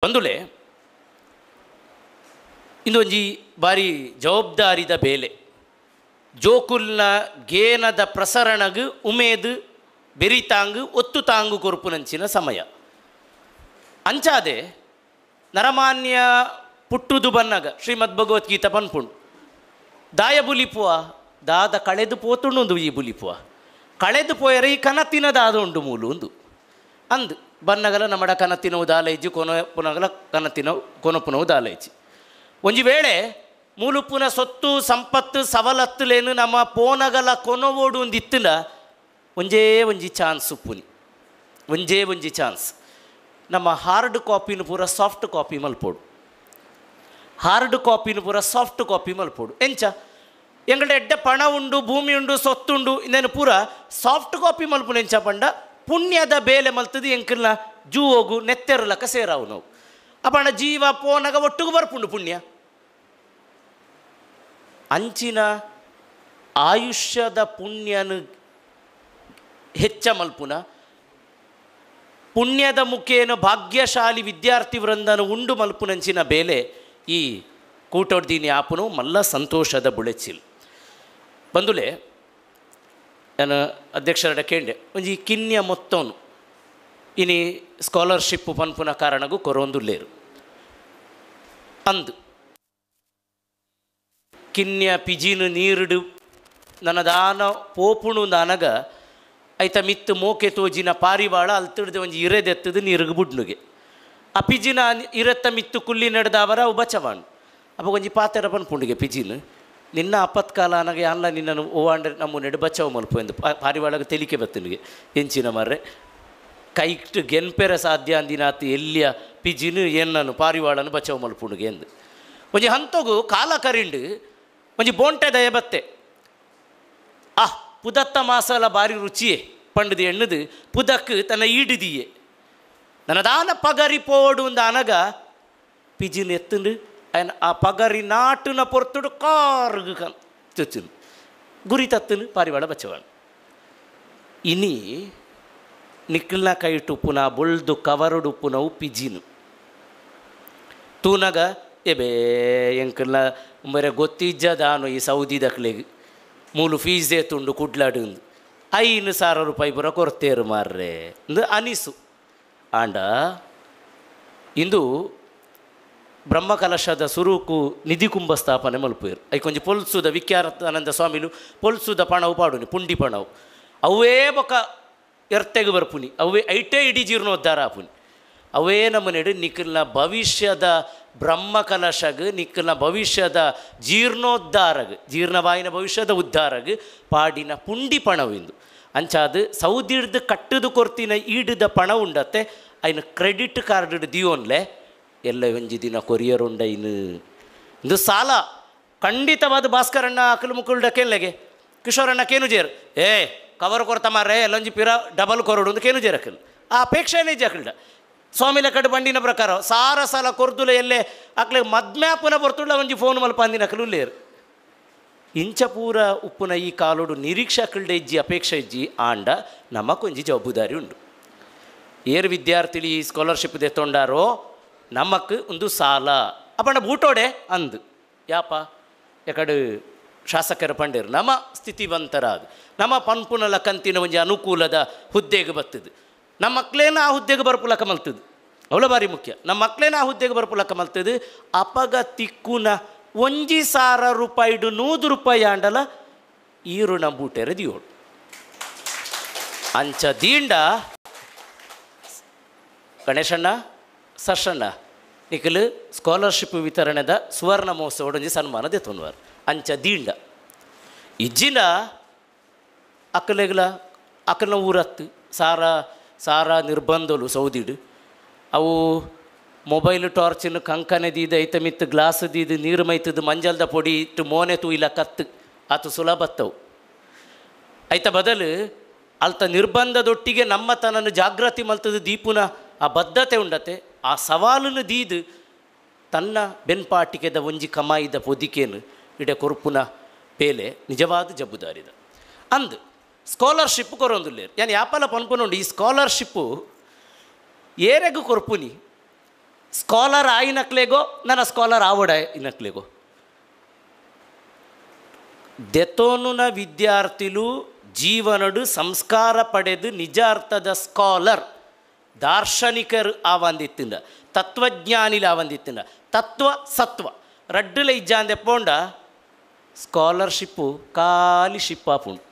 ಬಂದುಲೆ ಇಂದೊಂಜಿ ಬಾರಿ ಜವಾಬ್ದಾರಿದ ಬೇಲೆ ಜೋಕುಲ್ನ ಗೇನದ ಪ್ರಸರಣಗ್ ಉಮೇದ್ ಬೆರಿತಾಂಗ್ ಒತ್ತು ತಾಂಗು ಕೊರ್ಪುನಂಚಿನ ಸಮಯ ಅಂಚಾದೆ ನರಮಾನ್ಯ ಪುಟ್ಟುದು ಬನ್ನಗ ಶ್ರೀಮದ್ ಭಗವದ್ಗೀತಾ ಪನ್ಪುಂಡು ದಾಯ ಬುಲಿಪುವ ದಾದ ಕಳೆದು ಪೋತುಂಡು ಈ ಬುಲಿಪುವ ಕಳೆದು ಪೋಯರೆ ಈ ಕನತಿನ ದಾದ ಉಂಡು ಮೂಲು ಒಂದು ಅಂದು ಬನ್ನಗಲ ನಮ್ಮಡ ಕನತಿನವು ದಾಲೈಜಿ ಕೊನ ಪುನಗಲ ಕನತಿನ ಕೊನಪುನವು ದಾಲೈಜಿ ಒಂಜಿ ವೇಳೆ ಮೂಲುಪುನ ಸೊತ್ತು ಸಂಪತ್ತು ಸವಲತ್ತುಲೇನು ನಮ್ಮ ಪೋನಗಲ ಕೊನವೋಡು ಒಂದು ಇತ್ತಿನ ಒಂಜೇ ಒಂಜಿ ಚಾನ್ಸ್ ಉಪ್ಪುನಿ ಒಂಜೇ ಒಂಜಿ ಚಾನ್ಸ್ ನಮ್ಮ ಹಾರ್ಡ್ ಕಾಪಿನ ಪೂರ ಸಾಫ್ಟ್ ಕಾಪಿ ಮಲ್ಪೋಡು ಹಾರ್ಡ್ ಕಾಪಿನ ಪೂರ ಸಾಫ್ಟ್ ಕಾಪಿ ಮಲ್ಪೋಡು ಎಂಚ ಎಂಗಡ ಎಡ್ಡೆ ಪಣ ಉಂಡು ಭೂಮಿ ಉಂಡು ಸೊತ್ತುಂಡು ಇನ್ನೇನು ಪೂರ ಸಾಫ್ಟ್ ಕಾಪಿ ಮಲ್ಪುನ ಎಂಚ ಪಂಡ ಪುಣ್ಯದ ಬೇಲೆ ಮಲ್ತದು ಎಂಕಲ್ನ ಜೂವೋಗು ನೆತ್ತೆರಲಕ್ಕ ಸೇರಾವು ನಾವು ಅಪಣ ಜೀವ ಪೋನಗ ಒಟ್ಟುಗು ಬರ್ಪುಂಡು ಪುಣ್ಯ ಅಂಚಿನ ಆಯುಷ್ಯದ ಪುಣ್ಯನು ಹೆಚ್ಚ ಮಲ್ಪುನ ಪುಣ್ಯದ ಮುಖೇನ ಭಾಗ್ಯಶಾಲಿ ವಿದ್ಯಾರ್ಥಿ ವೃಂದನು ಉಂಡು ಮಲ್ಪುನಂಚಿನ ಬೇಲೆ ಈ ಕೂಟೊಡ್ದೀನಿ ಆಪುನು ಮಲ್ಲ ಸಂತೋಷದ ಬುಳೆಚಿಲ್ ಬಂದುಲೆ ನಾನು ಅಧ್ಯಕ್ಷರ ಕೇಂಡೆ ಒಂಜಿ ಕಿನ್ಯ ಮೊತ್ತವನು ಇನಿ ಸ್ಕಾಲರ್ಶಿಪ್ ಪನ್ಪುನ ಕಾರಣಗೂ ಕೊರೊಂದುಲ್ಲೇರು ಅಂದು ಕಿನ್ಯ ಪಿಜಿನು ನೀರುಡು ನನದಾನ ಪೋಪುಣು ನನಗ ಐತ ಮಿತ್ತು ಮೋಕೆ ತೋಜಿನ ಪಾರಿವಾಳ ಅಲ್ತಿಡ್ದೆ ಒಂಜಿ ಇರೆದೆತ್ತದು ನೀರುಗು ಬುಡ್ನುಗೆ ಆ ಪಿಜಿನ ಇರೆತ್ತ ಮಿತ್ತು ಕುಲ್ಲಿ ನಡೆದವರ ಅವು ಬಚವಾಣು ಅಪ್ಪ ಒಂಜಿ ಪಾತೆರ ಪನ್ಪುಂಡಿಗೆ ಪಿಜಿನು ನಿನ್ನ ಅಪತ್ಕಾಲ ಅನಗೆ ಅಲ್ಲ ನಿನ್ನನ್ನು ಓವಾಂಡ್ರೆ ನಮ್ಮ ನೆಡು ಬಚಾವ್ ಮಲ್ಪು ಎಂದು ಪಾರಿವಾಳಗ ತೆಲಿಕೆ ಬತ್ತನಿಗೆ ಎಂಚಿನ ಮರ್ರೆ ಕೈಟ್ ಗೆನ್ಪೆರ ಸಾಧ್ಯ ಅಂದಿನಾತು ಎಲ್ಲಿಯ ಪಿಜಿನು ಎನ್ನನು ಪಾರಿವಾಳನು ಬಚಾವ್ ಮಲ್ಪುಂಡಿಗೆ ಎಂದು ಒಂಜಿ ಹಂತಗು ಕಾಲ ಕರಿಂಡು ಒಂಜಿ ಬೋಂಟೆ ದಯ ಬತ್ತೆ ಆ ಪುದತ್ತ ಮಾಸಲ ಬಾರಿ ರುಚಿಯೇ ಪಂಡದು ಎಣ್ಣದು ಪುದಕ್ ತನ್ನ ಈಡಿದಿಯೇ ನನ್ನದಾನ ಪಗರಿ ಪೋಡು ಒಂದು ಅನಗ ಪಿಜಿನ ಎತ್ತುಂಡು ಆಯ್ನ ಆ ಪಗರಿ ನಾಟುನ ಪೊರ್ತುಡು ಕಾರ್ಗು ಕನ್ ಚೊಚ್ಚುನು ಗುರಿ ತತ್ತುನು ಪಾರಿವಾಳ ಬಚ್ಚವಾಣ ಇನಿ ನಿಕ್ಕಲ್ನ ಕೈಟುಪ್ಪುನ ಬೊಳ್ದು ಕವರುಡುಪ್ಪುನವು ಪಿಜಿನು ತೂನಗ ಎಬೇ ಎಂಕಲ್ನ ಮರೆ ಗೊತ್ತಿಜ್ಜದಾನು ಈ ಸೌದಿ ದಕ್ಲೆಗ್ ಮೂಲು ಫೀಸ್ ಏತುಂಡು ಕುಡ್ಲಾಡು 5,000 ರೂಪಾಯಿ ಪೂರ ಕೊರ್ತೇರು ಮಾರ್ರೆ ಇಂದು ಅನಿಸು ಆಂಡ ಇಂದು ಬ್ರಹ್ಮಕಲಶದ ಸುರುಕು ನಿಧಿ ಕುಂಭ ಸ್ಥಾಪನೆ ಮಲ್ಪೇರು I ಕೊಂಚ ಪೊಲ್ಸುದ ವಿಖ್ಯಾತಾನಂದ ಸ್ವಾಮಿಲು ಪೊಲ್ಸುದ ಪಣವು ಪಾಡುನಿ ಪುಂಡಿ ಪಣವು ಅವೇ ಬೊಕ ಎರ್ತೆಗು ಬರ್ಪುನಿ ಅವೇ ಐಟೇ ಇಡೀ ಜೀರ್ಣೋದ್ಧಾರ ಆಪುನಿ ಅವೇ ನಮ್ಮ ನೆಡು ನಿಕ್ಕಲ್ನ ಭವಿಷ್ಯದ ಬ್ರಹ್ಮಕಲಶಗ್ ನಿಕ್ಕಲ್ನ ಭವಿಷ್ಯದ ಜೀರ್ಣೋದ್ಧಾರಗ್ ಜೀರ್ಣವಾಯಿನ ಭವಿಷ್ಯದ ಉದ್ಧಾರಗ್ ಪಾಡಿನ ಪುಂಡಿ ಪಣವಿಂದು ಅಂಚಾದು ಸೌದಿಡ್ದು ಕಟ್ಟದು ಕೊರ್ತಿನ ಈಡಿದ ಪಣ ಉಂಡತ್ತೆ ಐನು ಕ್ರೆಡಿಟ್ ಕಾರ್ಡ್ ದಿಯೋನ್ಲೆ ಎಲ್ಲ ಒಂಜಿ ದಿನ ಕೊರಿಯರ್ ಉಂಡೈನು ಇಂದು ಸಾಲ ಖಂಡಿತವಾದ ಭಾಸ್ಕರಣ್ಣ ಅಕಲು ಮುಕುಲ್ಡ ಕೆಲ್ಲೆಗೆ ಕಿಶೋರಣ್ಣ ಕೇನು ಜೇರ್ ಏ ಕವರ್ ಕೊರ್ತ ಮಾರ್ರೆ ಎಲ್ಲೊಂಜಿ ಪಿರ ಡಬಲ್ ಕೊರಡು ಒಂದು ಕೇನು ಜೇರ್ ಅಕಲ್ ಆ ಅಪೇಕ್ಷೆನೇ ಇಜ್ಜಿ ಅಕಲ್ಡ ಸ್ವಾಮಿಲ ಕಡೆ ಬಂಡಿನ ಪ್ರಕಾರ ಸಾರ ಸಾಲ ಕೊರ್ದುಲ ಎಲ್ಲೆ ಅಕ್ಲೆ ಮದ್ಮ್ಯಾಪುನ ಬರ್ತುಳ್ಳ ಒಂಜಿ ಫೋನ್ ಮಲ್ಪ ಅಂದಿನ ಅಕಲು ಲೇರು ಇಂಚ ಪೂರ ಉಪ್ಪುನ ಈ ಕಾಲೋಡು ನಿರೀಕ್ಷೆ ಅಕಲ್ಡೆ ಇಜ್ಜಿ ಅಪೇಕ್ಷೆ ಇಜ್ಜಿ ಆಂಡ ನಮಕೊಂಜಿ ಜವಾಬ್ದಾರಿ ಉಂಡು ಏರು ವಿದ್ಯಾರ್ಥಿಲಿ ಈ ಸ್ಕಾಲರ್ಶಿಪ್ ದೆತ್ತೊಂಡಾರೋ ನಮಕ್ ಒಂದು ಸಾಲ ಅಪ್ಪಣ್ಣ ಬೂಟೋಡೆ ಅಂದು ಯಾಪ ಯಾಕಡೆ ಶಾಸಕರ ಪಂಡೇರು ನಮ್ಮ ಸ್ಥಿತಿವಂತರಾದ ನಮ್ಮ ಪನ್ಪುನಲ ಕಂತಿನ ಒಂಜಿ ಅನುಕೂಲದ ಹುದ್ದೆಗೆ ಬರ್ತದೆ ನಮ್ಮ ಮಕ್ಕಳೇನ ಆ ಹುದ್ದೆಗೆ ಬರ್ಪುಲಕ ಮಲ್ತದೆ ಅವಳ ಬಾರಿ ಮುಖ್ಯ ನಮ್ಮ ಮಕ್ಕಳೇನ ಆ ಹುದ್ದೆಗೆ ಬರ್ಪುಲಕ ಮಲ್ತದೆ ಅಪಗ ತಿಕ್ಕುನ 1,000 ರೂಪಾಯಿಡು 100 ರೂಪಾಯಿ ಆಂಡಲ ಈ ಋಣ ಬೂಟೆರ ದಿಯೋಡು ಅಂಚ ದೀಂಡ ಗಣೇಶಣ್ಣ ಸರ್ಷಣ್ಣ ನಿಖಲು ಸ್ಕಾಲರ್ಶಿಪ್ ವಿತರಣೆದ ಸುವರ್ಣ ಮಹೋತ್ಸವ ಒಂಜಿ ಸನ್ಮಾನ ದೆತ್ತೊನ್ವಾರ್ ಅಂಚ ದೀಂಡ ಇಜ್ಜಿನ ಅಕ್ಕಲೆಗ್ಲ ಅಕ್ಕಲ್ನ ಊರತ್ತು ಸಾರ ಸಾರ ನಿರ್ಬಂಧಲು ಸೌದಿಡು ಅವು ಮೊಬೈಲ್ ಟಾರ್ಚಿನ ಕಂಕನೆ ದೀದ ಐತ ಮಿತ್ತು ಗ್ಲಾಸ್ ದೀದು ನೀರು ಮೈತದು ಮಂಜಲ್ದ ಪೊಡಿ ಇಟ್ಟು ಮೋನೆ ತೂಯಿಲ ಕತ್ತು ಆತು ಸುಲಭತ್ತವು ಐತ ಬದಲು ಅಲ್ತ ನಿರ್ಬಂಧದೊಟ್ಟಿಗೆ ನಮ್ಮ ತನ್ನನ್ನು ಜಾಗೃತಿ ಮಲ್ತದು ದೀಪುನ ಆ ಬದ್ಧತೆ ಉಂಡತೆ ಆ ಸವಾಲನ್ನು ದೀದು ತನ್ನ ಬೆನ್ಪಾಟಿಕೆದ ಒಂಜಿ ಕಮಾಯಿದ ಪೊದಿಕೇನು ಇಡ ಕೊರ್ಪುನ ಪೇಲೆ ನಿಜವಾದ ಜಬುದಾರಿದ ಅಂದು ಸ್ಕಾಲರ್ಶಿಪ್ ಕೊರೊಂದುಲ್ಲೇರು ಯಾನ್ ಯಾಪಲ ಪನ್ಪುನುಂಡು ಈ ಸ್ಕಾಲರ್ಶಿಪ್ಪು ಏರೆಗು ಕೊರ್ಪುನಿ ಸ್ಕಾಲರ್ ಆಯಿನಕ್ಲೆಗೋ ನನ್ನ ಸ್ಕಾಲರ್ ಆವಡ ಇನಕ್ಲೆಗೋ ದೆತೋನುನ ವಿದ್ಯಾರ್ಥಿಲು ಜೀವನಡು ಸಂಸ್ಕಾರ ಪಡೆದು ನಿಜ ಅರ್ಥದ ಸ್ಕಾಲರ್ ದಾರ್ಶನಿಕರು ಆವಂದಿತ್ತಿಂದ ತತ್ವಜ್ಞಾನಿಲು ಆವಂದಿತ್ತಿಂದ ತತ್ವ ಸತ್ವ ರಡ್ಡುಲ ಇಜ್ಜಾಂದೆ ಪೋಂಡ ಸ್ಕಾಲರ್ಶಿಪ್ಪು ಖಾಲಿ ಶಿಪ್ ಆಪುಂಡು.